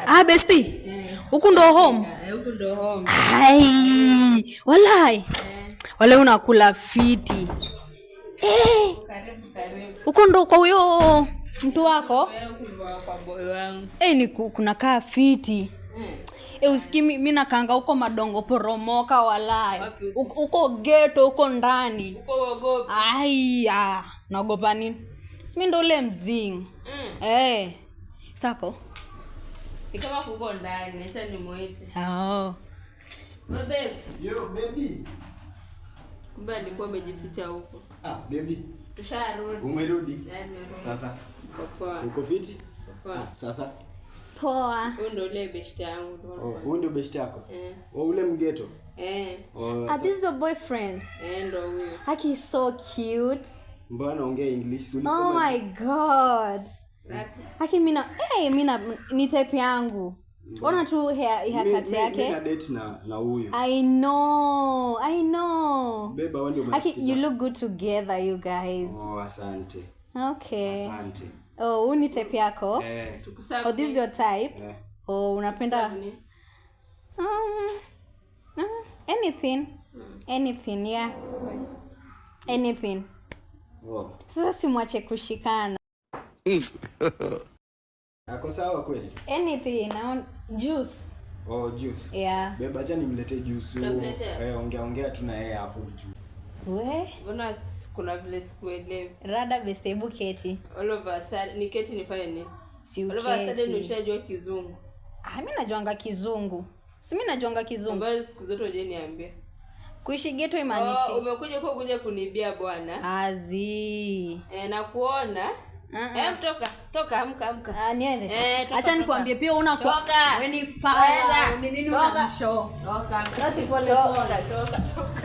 Ah, bestie. Huku ndo home. Eh, huku ndo home. Ai, walai. Wale unakula fiti. Eh, Karibu, karibu. Huku ndo kwa huyo mtu wako? Eh, huku ndo kwa boy wangu. Eh, ni kunakaa fiti. Eh, usikii mi nakaanga huko madongo poromoka, walai. Wapi huko? Huko ghetto, huko ndani. Huko uogopi? Ai, ah, naogopa nini? Si mi ndo ule mzing. Eh. Sako. Ni kama kuko ndani, acha nimuite. Oh. Wewe babe, Yo, baby. Kumbe alikuwa amejificha huko. Ah, baby. Tusharudi. Umerudi? Eh, nimerudi. Sasa Uko poa. uko fiti? Poa. Ah, sasa Poa. Huyu ndo ule best yangu. Oh, huyu ndio best yako? Eh. Oh, ule mghetto? Eh. Oh, Ah, sasa this is your boyfriend. Eh, ndo huyo. Haki is so cute. Mbona naongea English? Si ulisema? Oh my God. Wapi? Haki mina, eh, mina ni type yangu. Ona tu haircut Mi yake. na date na huyu. I know. I know. Beba, wewe ndio Haki, marafiki you zako. look good together, you guys. Oh, asante. Okay. Asante. Oh, huu ni type yako? Eh. Tukuserve Oh, this is your type? Eh. Oh, unapenda ni? Anything. Anything, yeah. Anything. Oh. Sasa simwache kushikana. Ako sawa kweli? Anything, I want juice. Oh, juice. Yeah. Beba, acha nimletee juice. Utamletea? Eh, ongea ongea tu na yeye hapo juu. We, Mbona kuna vile sikuelewi? Rada best, hebu keti. All of a sudden, niketi nifanye nini? Si All of a sudden uketi. ushajua Kizungu. Ah, mi najuanga Kizungu. Si mi najuanga Kizungu. Ambayo siku zote hujaniambia. Kuishi ghetto imaanishi. Oh, umekuja kwa kuja kunibia bwana. Azi. Eh, na kuona. Uh-uh. Eh, toka, toka, amka, amka. Ah, niende. Eh, toka, Acha toka. nikwambie pia una kwa. Toka. Wewe ni fala. Kwenda. Ni nini Toka. unamshow? Toka. Sasa pole pole. Toka, toka, toka.